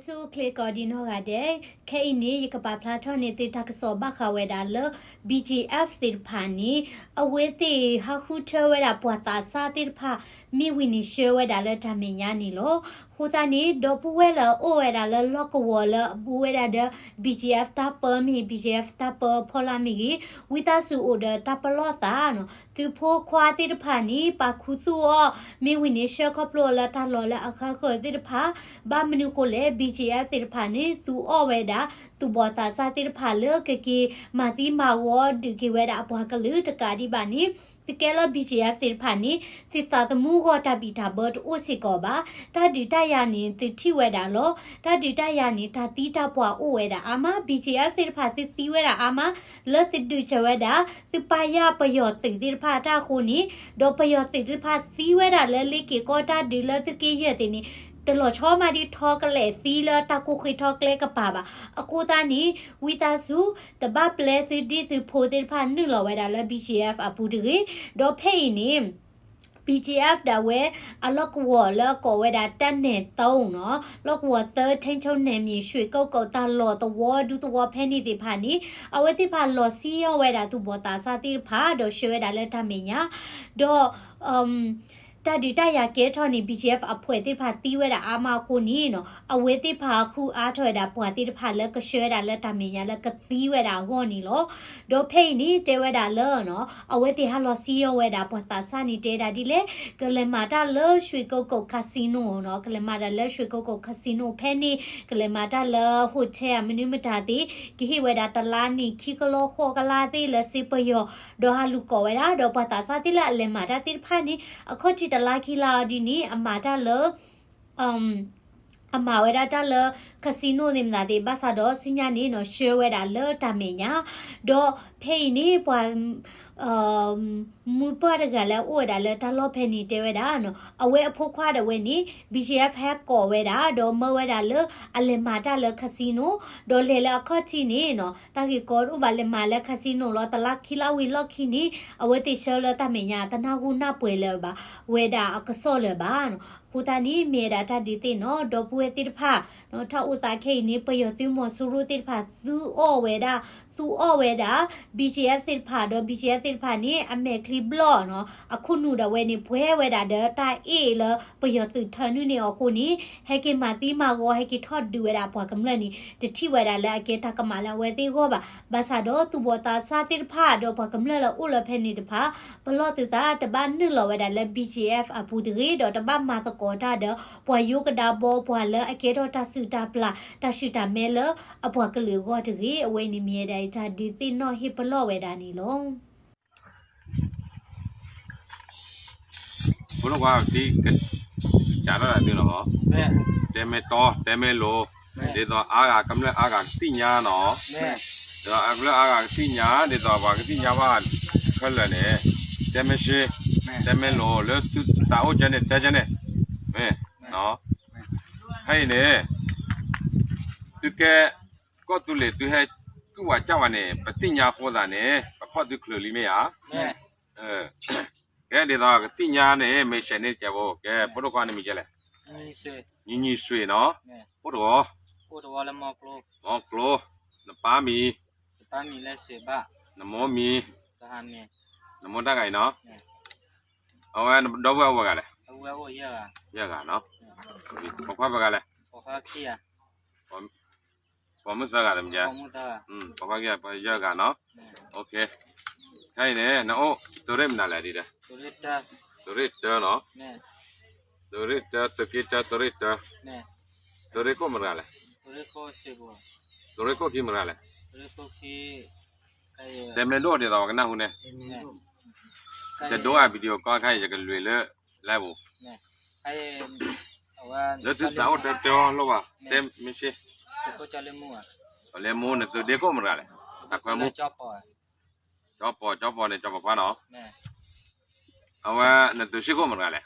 ဆူၣ်ချ့ကိးဒံနီၢ်ဂၤဒဲး, ခဲအံၤန့ၣ် ယကပာ်ဖျါထီၣ်န့ၢ်သုတၢ်ကစီၣ်ဘၣ်ဃးဝဲဒၣ်လၢ ဘံၣ်ကၠံၣ်အဲၣ်ၣ် သ့ၣ်တဖၣ်န့ၣ် အဝဲသ့ၣ်ဟးဃုထၢဝဲဒၣ်ပှၤသးစၢ်သ့ၣ်တဖၣ် မ့ၢ်ဝံၤန့ၣ်ဆှၢဝဲဒၣ်လၢတၢ်မဲာ်ညါန့ၣ်လီၤ. အဃိသတးန့ၣ် ဒီပုၢ်ဝဲၢ်လၢအအိၣ်ဝဲဒၣ်လၢလီၢ်ကဝီၤလၢအဘူးဝဲဒၣ်ဒီး ဘံၣ်ကၠံၣ်အဲၣ်ၣ် တၢ်ပၢမ့ၢ်ဂ့ၤ ဘံၣ်ကၠံၣ်အဲၣ်ၣ် တၢ်ပၢအဖီလာ်မ့ၢ်ဂ့ၤ, ဝံသးစူၤအိၣ်ဒီးတၢ်ပလီၢ်သးန့ၣ်, သုဖိခွါသ့ၣ်တဖၣ်န့ၣ် ပာ်ခူသူၣ်အီၤ မ့ၢ်ဝံၤန့ၣ်ဆှၢခီဖျိလၢတၢ်လီၢ်လၢအဃၣ်ဃၢၤသ့ၣ်တဖၣ်, ဘၣ်မနုၤဃိလဲၣ် ဘံၣ်ကၠံၣ်အဲၣ်ၣ် သ့ၣ်တဖၣ်န့ၣ် သူအီၣ်ဝဲဒၣ် သူၣ်ဘီၣ်သးစၢ်သ့ၣ်တဖၣ်လၢကက့ၤမၤသံမၤဂီၤဒုးက့ၤဝဲဒၣ်အပှၤကလုာ်တကးဒံးဘၣ်န့ၣ်, သုးကဲလၢ ဘံၣ်ကၠံၣ်အဲၣ်ၣ် သ့ၣ်တဖၣ်န့ၣ် သုသးသမူအဂီၢ်တၢ်ဘံၣ်တၢ်ဘၢတအိၣ်စ့ၢ်ကီးဘၣ်. တၢ်ဒုးတၢ်ယၤန့ၣ် သုထံၣ်ဝဲဒၣ်လီၤ. တၢ်ဒုးတၢ်ယၤန့ၣ် တၢ်သံတၢ်ပှၢ်အိၣ်ဝဲဒၣ်အါမး, ဘံၣ်ကၠံၣ်အဲၣ်ၣ် သ့ၣ်တဖၣ်သုသံဝဲဒၣ်အါမး, လၢသုဒုးစၢၤဝဲဒၣ် သုပာ်ယၢ်ပယီၤသုးသ့ၣ်တဖၣ်အတၢ်အဃိန့ၣ်, ဒီးပယီၤသုးသ့ၣ်တဖၣ်သံဝဲဒၣ်လၢလ့ၣ်က့ၤကီၢ်တၢ်ဒုးလၢသုးက့ယဲၢ်သ့ၣ်န့ၣ်, တလီၤဆီမးဒ်ထီကလဲာ်သံလၢတၢ်ကိၢ်ဃ့ထီကျဲကပၤဘၣ်. အဃိသတးန့ၣ် ဝံသးစူၤ တဘၣ်ပျဲသုဒ်သုဖိသ့ၣ်တဖၣ်နုာ်လီၤဝဲဒၣ်လၢ ဘံၣ်ကၠံၣ်အဲၣ်ၣ် အပူၤတဂ့ၤ. ဒီးဖဲအံၤန့ၣ် ဘံၣ်ကၠံၣ်အဲၣ်ၣ် ဒၣ်ဝဲ အလီၢ်ကဝီၤလၢအကိးဝဲဒၣ် တပ်နယ်သုံးန့ၣ်, လီၢ်ကဝီၤသၢ ထိန်းချုပ်နယ်မြေ ရွှေကုက္ကို တၢ်လီၢ်သဝီဒူသဝီဖဲန့ၣ်သ့ၣ်တဖၣ်န့ၣ်, အဝဲသ့ၣ်တဖၣ်လီၤစံၣ်ညီၣ်ဝဲဒၣ်သူၣ်ဘီၣ်သးစၢ်သ့ၣ်တဖၣ် ဒီးဆှၢဝဲဒၣ်လၢတၢ်မဲာ်ညါ, ဒီး တၢ်ဒုးတၢ်ယၤကဲထီၣ်န့ၣ် ဘံၣ်ကၠံၣ်အဲၣ်ၣ် အဖှဲးသ့ၣ်တဖၣ်သံဝဲဒၣ်အါမးအဃိန့ၣ်, အဝဲသ့ၣ်တဖၣ်ဃုအါထီၣ်ဝဲဒၣ်ပှၤသ့ၣ်တဖၣ်လၢကဆှၢဝဲဒၣ်လၢတၢ်မဲာ်ညါလၢကသံဝဲဒၣ်အဂီၢ်န့ၣ်လီၤ. ဒီးဖဲအံၤန့ၣ် တဲဝဲဒၣ်လၢ အဝဲသ့ၣ်ဟးလီၤစံၣ်ညီၣ်ဝဲဒၣ်ပှၤသးစၢ်န့ၣ်တဲဒၣ်ဒ်လဲၣ်, ကလဲၤမၤတၢ်လၢ ရွှေကုက္ကို casino န့ၣ်, ကလဲၤမၤတၢ်လၢ ရွှေကုက္ကို casino ဖဲန့ၣ်, ကလဲၤမၤတၢ်လၢ hotel မနုၤမတၤသ့ၣ်, ကဟ့ၣ်ဝဲဒၣ်တလါန့ၣ်ခံကလီၢ်ဃိးကလးသ့ၣ်လၢစ့ပယီၤ, ဒီးဟးလူၤကိးဝဲဒၣ်, ဒီးပှၤသးစၢ်သ့ၣ်လၢအလဲၤမၤတၢ်သ့ၣ်တဖၣ်န့ၣ် အခီၣ်ထံးတလါခံလါအီၤဒ်န့ၣ် အမၤတၢ်လၢ အမၤဝဲဒၣ်တၢ်လၢ casino သ့ၣ်မတၤသ့ၣ်, ဘၣ်ဆၣ်ဒီးဆူညါန့ၣ် ဆှၢဝဲဒၣ်လၢတၢ်မဲာ်ညါ, ဒီးဖဲအံၤန့ၣ် ပှၤ မုၢ်ပှၢ်တဂၤလၢအအိၣ်ဝဲဒၣ်လၢတၢ်လီၢ်ဖဲန့ၣ်တဲဝဲဒၣ်, အဝဲအဖိခွါဒၣ်ဝဲန့ၣ် ဘံၣ်ကၠံၣ်အဲၣ်ၣ် ဟဲကိးဝဲဒၣ် ဒီးမၢဝဲဒၣ်လၢအလဲၤမၤတၢ်လၢ casino, ဒီးလဲၤလၢအခီၣ်ထံးန့ၣ် တၢ်ဂ့ၢ်ကီတအိၣ်ဘၣ်, လဲၤမၤလၢ casino လီၤ. တလါခံလါဝံၤလီၢ်ခံန့ၣ် အဝဲသ့ၣ်ဆှၢလၢတၢ်မဲာ်ညါ တနၢ်ဟူနၢ်ပှဲၤလၢၤဘၣ်, ဝဲဒၣ်အကစီၣ်လၢၤဘၣ်. အဃိသတးန့ၣ် မ့ၢ်ဝဲဒၣ်တၢ်ဒုးသ့ၣ်နီၣ် ဒီပုၢ်ဝဲၢ်သ့ၣ်တဖၣ်, ထီၣ်အိၣ်သးခဲအံၤန့ၣ် ပယီၤသုးမီၤစိရိၤသ့ၣ်တဖၣ် သူအီၣ်ဝဲဒၣ်, သူအီၣ်ဝဲဒၣ် ဘံၣ်ကၠံၣ်အဲၣ်ၣ် သ့ၣ်တဖၣ်, ဒီး ဘံၣ်ကၠံၣ်အဲၣ်ၣ် သ့ၣ်တဖၣ်န့ၣ် အမဲာ်ချံဘျီၣ်န့ၣ်, အခိၣ်နူာ်ဒၣ်ဝဲန့ၣ် ပှဲၤဝဲဒၣ်ဒီးတၢ်အ့ၣ်လၢပယီၤသုးထၢနုာ်န့ၢ်အီၤအဃိန့ၣ်, ဟဲက့ၤမၤသံမၤဂီၤ ဟဲက့ၤထီၣ်ဒုးဝဲဒၣ်ပှၤကမျၢၢ်န့ၣ် တထံၣ်ဝဲဒၣ်လၢအကဲတၢ်ကမၣ်လၢအဝဲသ့ၣ်အဂီၢ်ဘၣ်. ဘၣ်ဆၣ်ဒီးသူၣ်ဘီၣ်သးစၢ်သ့ၣ်တဖၣ် ဒီးပှၤကမျၢၢ်လၢအအိၣ်လၢဖဲန့ၣ်တဖၣ် ပလီၢ်သုသး တဘၣ်နုာ်လီၤဝဲဒၣ်လၢ ဘံၣ်ကၠံၣ်အဲၣ်ၣ် အပူၤတဂ့ၤ, ဒီးတဘၣ်မၤသကိးတၢ်ဒီး ပှၤယိကဒါဘီပှၤလၢအကဲထီၣ်တၢ်စုၣ်တၢ်ပျၢ် တၢ်ဆူၣ်တၢ်မဲလၢအပှၤကလုာ်အဂီၢ်တဂ့ၤ. အဝဲန့ၣ်မ့ၢ်ဝဲဒၣ်တၢ်ဒုးသ့ၣ်နီၣ်ဟ့ၣ်ပလီၢ်ဝဲဒၣ်န့ၣ်လီၤ. ဖိဒိၣ်ခွါ ဒ်ကစးထီၣ်တၢ်သုနီၤ, တဲမ့ၢ်တီ တဲမ့ၢ်လိၤ, ဒ်သိးအါဂၤကမျၢၢ်အါဂၤကသ့ၣ်ညါနီၤ, ဒ်သိးအကမျၢၢ်အါဂၤကသ့ၣ်ညါ ဒ်သိးပှၤကသ့ၣ်ညါဘၣ်ခဲလၢာ်န့ၣ်, တဲမ့ၢ်ရှ့, တဲမ့ၢ်လိၤ လၢသုသးအိၣ်ကဲန့ၣ် တဲကဲန့ၣ်, မ့ၢ်, ဖဲအံၤန့ၣ် သုကဲ ကီၢ်သူလ့ၤသုဟဲ ကူၣ်ဝဲကၢ်ဝဲန့ၣ် ပသ့ၣ်ညါအဃိသတးန့ၣ် ပဖီၣ်သုချုးလံမ့ၢ်ဧါ, ကဲဒ်သိးကသ့ၣ်ညါန့ၣ် မ့ၢ်ဆဲးန့ၣ်ကဲဖိ, ကဲဖိဒိၣ်ခွါန့ၣ်မံၤကဲလဲၣ်, ညီညီဆွေနီၤ, အိၣ်တဂီၤ, မီၤကျိ, နပၢ်မံၤ, နမိၢ်မံၤ, နမိၢ်တၢ်ဂၤအံၤနီၤ, အဝဲဒီပုၢ်ဝဲၢ်အိၣ်ဝဲဂၤလဲၣ်, ယဲၢ်ဂၤနီၤ, ပိာ်ခွါပှဲၤဂၤလဲၣ်, ပိာ်မုၣ်သၢဂၤတမံၤ, ပိာ်ခွါယဲၢ်ဂၤနီၤ, ခဲအံၤန့ၣ် နအိၣ် သုးရ့ၣ်မနုၤလဲၣ်ဒ်ဒီး, သုးရ့ၣ်တၢနီၤ, သုးရ့ၣ်တၢ သုးက့တၢ သုးရ့ၣ်တၢ, သုးရ့ၣ်ခိၣ်မတၤတဂၤလဲၣ်, သုးရ့ၣ်ခိၣ်ခံမတၤတဂၤလဲၣ်, တဲမ့ၢ်ဒိၣ်ဒ်သိးပှၤကနၢ်ဟူန့ၣ်, ယဒိအ video call ခါအံၤ ယကလွံၢ်လၢ live ပူၤ, လၢသုသးအိၣ်တၢ်တဲအီၤလိၣ်ဘၣ်, တဲမ့ၢ်ရှ့, လဲၤမူ နသုးဒ့ခိၣ်မတၤတဂၤလဲၣ်, တၢ်ခွဲမူ, ကၠီပီၤ ကၠီပီၤန့ၣ် ကၠီပီၤခွါနီၤ, အဝဲနသုးဆ့ခိၣ်မတၤတဂၤလဲၣ်,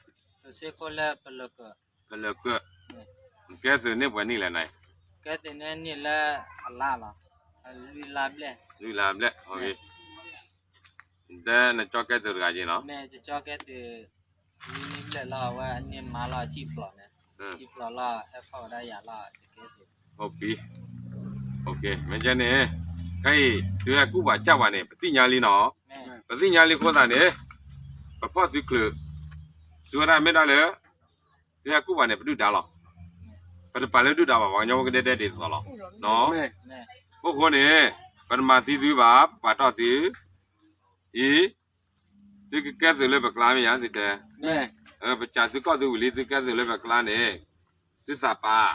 ဖဲလၢာ်ကၢၢ်, ကဲသုးန့ၢ်ပှဲၤနံၣ်လဲၣ်နၤ, ကဲသုးန့ၢ်နံၣ်လၢအလါလီၤ, လွံၢ်လါဘျဲၣ်, လွံၢ်လါဘျဲၣ်, တဲနကၠီကဲသုးတဂၤက့နီၤ, ကၠီကဲသုး လွံၢ်နံၣ်ဘျဲၣ်လီၤ အဝဲအန့ၣ်မၤလီၤ စံၣ်ဖျိးန့ၣ်, စံၣ်ဖျိးလီၤ ဟဲဖီၣ်ဝဲဒၣ်ယၤလီၤ ဟုတ်ပြီ, မ့ၢ်ကဲန့ၣ်, ခဲအံၤ သုဟဲကူၣ်ပှၤကၢ်ပှၤန့ၣ် ပသ့ၣ်ညါလံနီၤ, ပသ့ၣ်ညါလံအဃိသတးန့ၣ်, ပဖီၣ်သုချုး, သုဝဲဒၣ်မ့ၢ်ဒၣ်လၢ, သုဟဲကူၣ်ပှၤန့ၣ် ပဒုၣ်ဒါလီၤ, ပတပာ်လၢဒုၣ်ဒါဘၣ်, ပှၤကညီဖိကဒဲဒဲဒ်သိးလီၤ, အဃိန့ၣ်, ပတမၤသံသုဘၣ်, ပပာ်တီၢ်သု, အံၤ, သုကကဲသုးလၢပကျါမ့ၢ်ယၤသုတဲ, ပစံးသုကီၢ်သုဝံၤလံ သုကဲသုးလၢပကျါန့ၣ်, သုသးပာ်,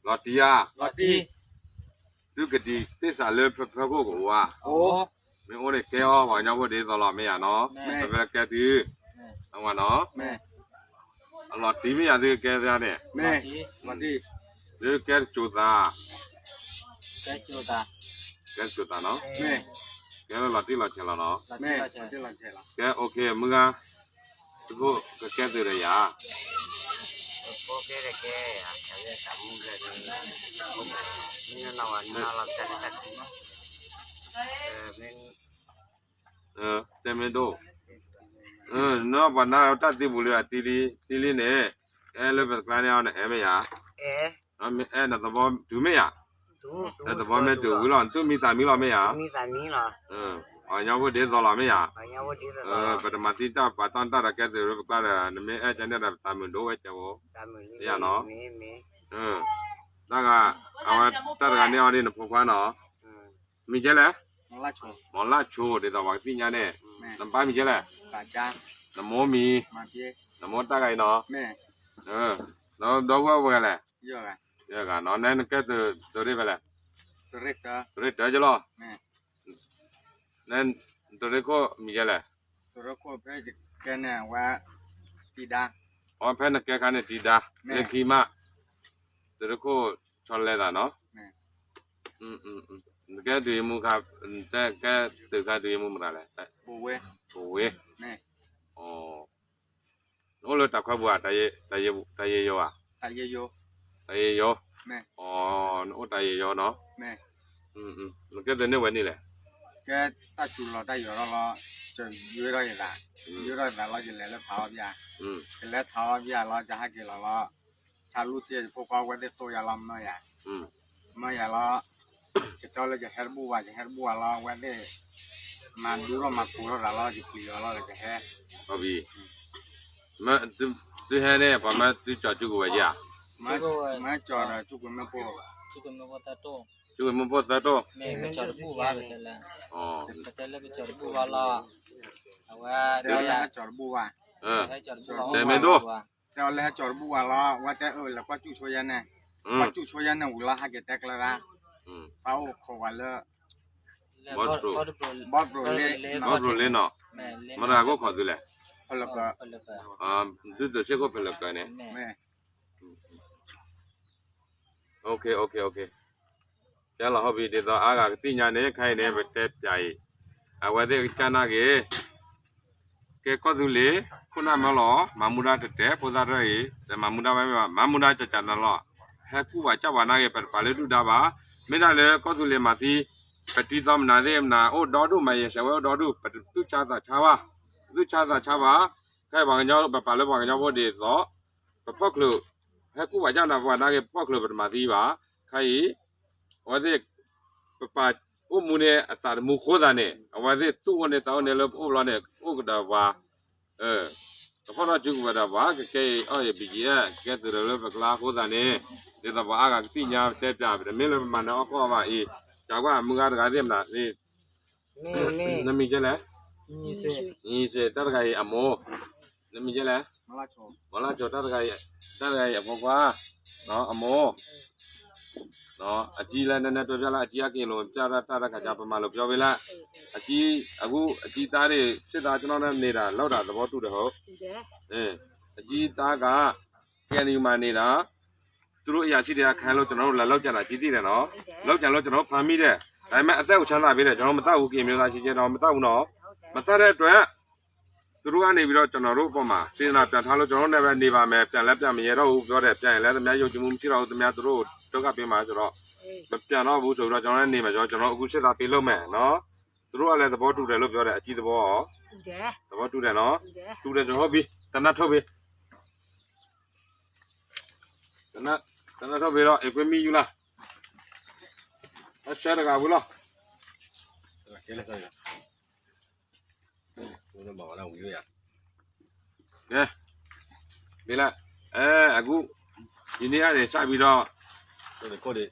လီၤတံၢ်ဧါ, သုကဒံးသ့ၣ်စးလၢဖၢဖၢခိၣ်ကအိၣ်ဧါ, မ့ၢ်အိၣ်န့ၣ်ကဲအီၤ ပှၤကညီဖိဒ်သိးလီၤမ့ၢ်ယၤနီၤ, ပကဲသု, အဝဲနီၤ, အလီၤတံၢ်မ့ၢ်ယၤသုကကဲသါန့ၣ်, သုကဲတစိၤသး, ကဲတစိၤသးနီၤ, ကဲလၢလီၤတံၢ်လီၤဆဲးလီၤနီၤ, ကဲ OK မုၢ်ဂၤ, သုကကဲသုးဒီးယၤ တဲမ့ၢ်ဒိၣ်, နပှၤနၢ်တၢ်သံပူၤလံ တံၢ်လံန့ၣ်, အဲၣ်လၢပတကျါန့ၣ်အီၤနအဲၣ်မ့ၢ်ယၤ, အဲၣ်နသဘီတုၤမ့ၢ်ယၤ, နသဘီမ့ၢ်တုၤဝံၤလီၤ နသူၣ်မံသးမံလီၤမ့ၢ်ယၤ, ပှၤကညီဖိဒ်သိးလီၤမ့ၢ်ယၤ, ပတမၤသံတၢ်ပာ်တီၢ်တၢ်ဒီးကဲသုးလၢပကျါဒီး နမ့ၢ်အဲၣ်ကန့ၣ်ဒီးပသးမုာ်ဒိၣ်ဝဲကဲဖိ, ယၤနီၤ, တၢ်ဂၤ, အဝဲတၢ်တဂၤန့ၣ်အီၤဒ်နဖိခွါနီၤ, မံၤကဲလဲၣ်, မီၤလၢ်ဆိဒ်သိးပှၤကသ့ၣ်ညါန့ၣ်, နပၢ်မံၤကဲလဲၣ်, နမိၢ်မံၤ, နမိၢ်တၢ်ဂၤအံၤနီၤ, ဒီပုၢ်ဝဲၢ်ပှဲၤဂၤလဲၣ်, ယဲၢ်ဂၤနီၤ နဲနကဲသုးရ့ၣ်ဖဲလဲၣ်, သုးရ့ၣ်တၢကလီၤ, သုးရ့ၣ်ခိၣ်မံၤကဲလဲၣ်, သုးရ့ၣ်ခိၣ်ဖဲယကဲန့ၣ်ဝဲ, တံဒါ, အဖဲနကဲခါန့ၣ်တံဒါ, လၢခံမး, သုးရ့ၣ်ခိၣ်ဆီလဲသးနီၤ, နကဲဒုးယမူခါ, ကဲသုးခါဒုးယမူမတၤလဲၣ်, ပဝ့, နအိၣ်လၢတၢ်ခွဲပူၤဧါ, တၢ်ယဲၢ်ယိၤဧါ, တၢ်ယဲၢ်ယိၤ, နအိၣ်တၢ်ယဲၢ်ယိၤနီၤ, နကဲသုးန့ၢ်ဝဲန့ၣ်လဲၣ်, ကဲတၢ်စူၤလီၤတၢ်ယီၤထီၣ်လီၤ, ယွ့ထီၣ်ယသး, ယွ့ထီၣ်ယသးလီၤ ယလဲၤလၢထးအီၣ်ဘၣ်, ယလဲၤထးအီၣ်ဘၣ်လီၤ ယဟဲက့ၤလီၤလီၤ, ဆါလူၢ်ထံၣ်ယဖိခွါဝဲသ့ၣ်တိၢ်ယၤလီၤမၢယၤ, မၢယၤလီၤ, ယတဲလၢယဟဲတဘူၣ်ဘၣ် ယဟဲတဘူၣ်ဘၣ်လီၤ အဝဲသ့ၣ်, မၤဒူထီၣ်မၤကိးထီၣ်သးလီၤ ယပျံၤအီၤလီၤ ယဟဲ, သုဟဲန့ၣ် ပှၤမၢသုကၠီၤကၠူကဝဲၤယၤ, မၢကၠီၤဒီးကၠူကဝဲၤမ့ၣ်ပိၢ်, ကၠူကဝဲၤမ့ၣ်ပိၢ်သၢတိၢ်, ပတဲလၢပကၠီၤတဘူၣ်ဘၣ်လီၤ, အဝဲ, ကၠီၤတဘူၣ်ဘၣ်, တဲမ့ၢ်ဒိၣ်, တဲအီၤလၢဟဲကၠီၤတဘူၣ်ဘၣ်လီၤ အဝဲတဲအၢ လဲၤကွၢ်ကၠူဆိယဲန့ၣ်, ကွၢ်ကၠူဆိယဲန့ၣ်ဝံၤလီၤ ဟဲက့ၤတဲကျဲသး, ပၢ်အိၣ်ခိးဝဲလၢ, ဘီတြိၤ, ဘီတြိၤလ့, ဘီတြိၤလ့နီၤ, မတၤဂၤကအိၣ်ခိးသုလဲၣ်, သုးသိးစ့ၢ်ကီးဖဲလၢကၢန့ၣ် OK, OK, OK, ကဲလီၤ ဟုတ်ပြီ ဒ်သိးအါဂၤကသ့ၣ်ညါန့ၣ် ခဲအံၤန့ၣ် ပတဲပၠးအံၤ, အဝဲသ့ၣ်ကစၢ်နာ်က့ၤ, ကဲကီၢ်သူလ့ၤ ခိၣ်နၢ်မၢလီၤ မၤမူဒါတတဲာ် ဖိသၣ်တဖၣ်အံၤ တမၤမူဒါဝဲမ့ၢ်ဘၣ် မၤမူဒါကကနၤလီၤ, ဟဲကူၣ်ပှၤကၢ်ပှၤနာ်က့ၤ ပတပာ်လၢဒုၣ်ဒါဘၣ်, မ့ၢ်ဒၣ်လၢကီၢ်သူလ့ၤမၤသံ, ပတံၤသီမနုၤသ့ၣ်မနုၤ အိၣ်ဒီဒူၣ် မၤယဲၢ်စဲးဝဲအိၣ်ဒီဒူၣ် ပတသူၣ်ဆါသးဆါဘၣ်, ပသူၣ်ဆါသးဆါဘၣ်, ခဲအံၤပှၤကညီ ပပာ်လၢပှၤကညီဖိဒ်သိး ပဖီၣ်ချုး, ဟဲကူၣ်ပှၤကၢ်နၤပှၤနာ်က့ၤ ပဖီၣ်ချုးပတမၤသံဘၣ်, ခဲအံၤ, အဝဲသ့ၣ်, ပပာ်အိၣ်မူန့ၣ်အသးတမူအဃိသတးန့ၣ် အဝဲသ့ၣ်သူၣ်အိၣ်န့ၣ်သးအိၣ်န့ၣ်လၢပအိၣ်ဘျီန့ၣ် အိၣ်ကဒီးပှၤ, ပဖီၣ်ထီၣ်စုကဝဲၤဒီးပှၤ ကကဲအံၤအီၣ်အံၤ BGF ကဲသုးဒီးလၢပကျါအဃိသတးန့ၣ်, ဒ်သိးပှၤအါဂၤကသ့ၣ်ညါပတဲပၠး ပတမ့ၢ်လၢပမၤနၢၤအီၣ်ကီၢ်ဘၣ်အံၤ, ကးကွၢ်မုၢ်ဂၤတဂၤသ့ၣ်မနၤ, နမံၤကဲလဲၣ်, နံၤစ့ တၢ်တဂၤအံၤအမိၢ်, နမံၤကဲလဲၣ်, မလၢဆိ တၢ်တဂၤအံၤအဖိခွါ, အမိၢ်, အကံလၢနနဲတဲပၠးလၢအကံအက့ၤလိာ်ပၠးတၢ်တၢ်တခါကၠီ ပမၤလိာ်ပၠးဝဲလၢ, အကံ, အဃိအကံသါန့ၣ် ဆ့သးကနီၣ်န့ၣ်ဒၣ် လီၤဒၣ်သဘီတူၢ်ဒီးဟီ, အကံသါက, ကဲနံၤမၤန့ၣ်ဒၣ် သူတို့အရာရှိတွေက ခိုင်းလို့ ကျွန်တော်တို့ လာလုပ်ကြတာ ကြီးသီးတယ်နော်။ လုပ်ကြလို့ ကျွန်တော်တို့ ဖမ်းမိတယ်။ ဒါပေမဲ့ အသက်ကို ချမ်းသာပေးတယ်။ ကျွန်တော်တို့ မသတ်ဘူး။ ကရင်မျိုးသား အချင်းချင်းတော့ မသတ်ဘူးနော်။ မသတ်တဲ့အတွက် သူတို့ကနေပြီးတော့ ကျွန်တော်တို့အပေါ်မှာ စေတနာပြန်ထားလို့ ကျွန်တော်တို့နဲ့ပဲ နေပါမယ်။ ပြန်လည်း ပြန်မရဲတော့ဘူး ပြောတယ်။ ပြန်ရင်လည်း သူများယုံကြည်မှု မရှိတော့ဘူး။ သူများ သူတို့ကို ဒုက္ခပေးမှာဆိုတော့ မပြန်တော့ဘူးဆိုတော့ ကျွန်တော်လည်း နေမယ်။ ကျွန်တော်တို့ အခု စစ်သားပေးလုပ်မယ်နော်။ သူတို့ကလည်း သဘောတူတယ်လို့ ပြောတယ်။ အကြီးသဘောရော သဘောတူတယ်နော်။ တူတယ်ဆို ဟုတ်ပြီ။ သေနတ်ထုတ်ပေး။ သေနတ် တၢ်နီၣ်ထီၣ်ဖဲဒီး အ့ၣ်ကွ့မံယူၤလၢ်, တၢ်ဆှၢတဂၤဝံၤလီၤ. ကဲ, မ့ၢ်လၢ, အဲ, အဂုၢ်, ယန့ၢ်အန့ၣ် စးဘံဒီး,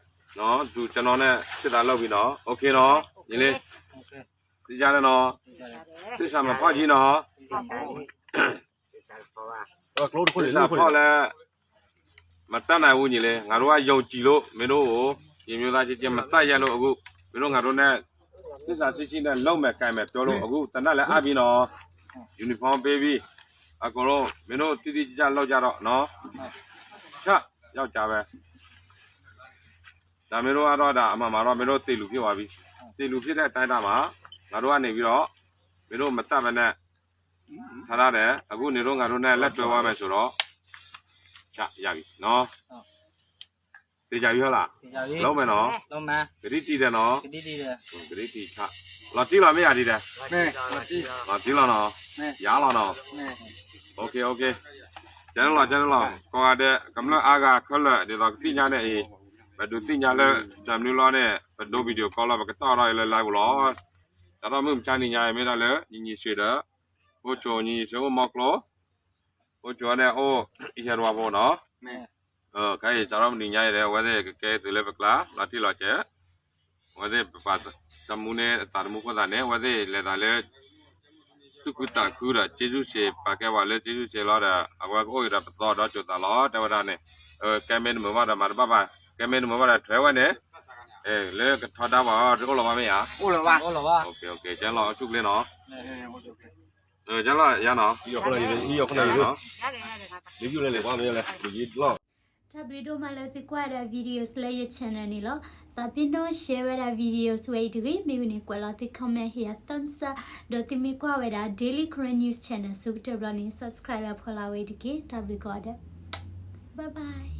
တူၢ်ကနီၤန့ၣ် စ့ၢ်သးလီၤဝံၤနီၤ, အိၣ်ခ့နီၤ, ယလ့, သ့ၣ်ညါလၢနီၤ, သ့ၣ်စးမၤဖီၣ်ကံနီၤ, သ့ၣ်စးဖီၣ်လၢ မတၢ်နၢ်အူ ညီလ့, ငါတို့က ယုံကြည်လို့ မင်းတို့ကို ယမျိုးသားချင်းချင်း မသတ်ဖြတ်လို့ အခု မင်းတို့ ငါတို့နဲ့ သစ္စာရှိရှိနဲ့ လုပ်မယ်ကိုင်မယ် ပြောလို့ အခု သေနတ်လည်း အပ်ပြီနော်, uniform ပေးပြီ, အကုန်လုံး မင်းတို့ တိတိကျကျ လုပ်ကြတော့နော်, ချ ယောက်ျားပဲ, ဒါမင်းတို့ကတော့ ဒါအမှန်မှာတော့ မင်းတို့ သေလူဖြစ်သွားပြီ, သေလူဖြစ်တဲ့အတိုင်းဒါမှာ ငါတို့ကနေပြီးတော့ မင်းတို့ မသတ်ဘဲနဲ့ ထားထားတယ်, အခု နင်တို့ ငါတို့နဲ့ လက်တွဲသွားမယ်ဆိုတော့ ချ ရပြီနော်, သေချာပြီဟုတ်လား, သေချာပြီ, လုပ်မယ်နော်, လုပ်မယ်, ကတိတည်တယ်နော်, ကတိတည်တယ်, ကတိတည်ချ, လီၤတံၢ်လီၤမ့ၢ်ယၤတံၢ်တယ်, လီၤတံၢ်လီၤနော်, ယၤလီၤနော်, OK OK, ကဲလီၤ ကဲလီၤ, ကိးဂၤဒဲး ကမျၢၢ်အါဂၤခဲလၢာ် ဒ်သိးကသ့ၣ်ညါန့ၣ်အံၤ, ပဒုးသ့ၣ်ညါလၢ တၢ်မနုၤလီၤန့ၣ် ပဒိ video call လီၤ ပကတီၢ်ထီၣ်အံၤလၢ live ပူၤလီၤ, စးထီၣ်မုၢ်မဆါနံၤညါအံၤ မ့ၢ်ဒၣ်လၢ ညီညီဆွေဒီး အိၣ်ဆိး ညီညီဆွေ အိၣ်မီကျိ အိၣ်ဆိးန့ၣ်အိၣ် ယဲၢ်တဝါဖိနီၤ, ခဲအံၤစးထီၣ်မုၢ်နံၤညါအံၤဒီး အဝဲသ့ၣ်ကကဲသုးလၢပကျါ လီၤတံၢ်လီၤဆဲး, အဝဲသ့ၣ်ပပာ်တၢ်မူန့ၣ် အသးသမူအဃိသတးန့ၣ် အဝဲသ့ၣ်လဲၤသးလၢ သူၣ်ခုသးခုဒီး ကျေးဇူးရှင် ပာ်ကဲပှၤလၢ ကျေးဇူးရှင် လီၤဒီး အဝဲကအိၣ်အံၤဒီးပသီဒီးကၠိၤသးလီၤ တဲဝဲဒၣ်န့ၣ်, ကဲမ့ၢ်တမုာ်ဘၣ်ဒီးမၤတဘၣ်ဘၣ်, ကဲမ့ၢ်တမုာ်ဘၣ်ဒီးထွဲဝဲန့ၣ်, လၢကထီဒါပှၤအီၤ တအိၣ်လီၤဘၣ်မ့ၢ်ဧါ, အိၣ်လီၤဘၣ်, ကဲလီၤ အဆူၣ်ကျ့နီၤ, ကဲလီၤယၤနီၤ, လၢ တၢ်ဘျုးဒိၣ်မးလၢသုကွၢ်ဝဲဒၣ် videos လၢယ channel န့ၣ်လီၤ. သးပ့ၤနီၣ် share ဝဲဒၣ် videos ဝဲအံၤတဂ့ၤ, မ့ၢ်ဝံၤန့ၣ် ကွဲးလီၤသု comment ဟ့ၣ်ယၤ thumbs up, ဒီးသုမ့ၢ်ကွၢ်ဝဲဒၣ် Daily Karen News Channel ဆၢကတီၢ်ဘျီန့ၣ် subscribe ဝဲဖီလာ်ဝဲအံၤတက့ၢ်. တၢ်ဘျုးကိးဂၤဒဲး, bye bye.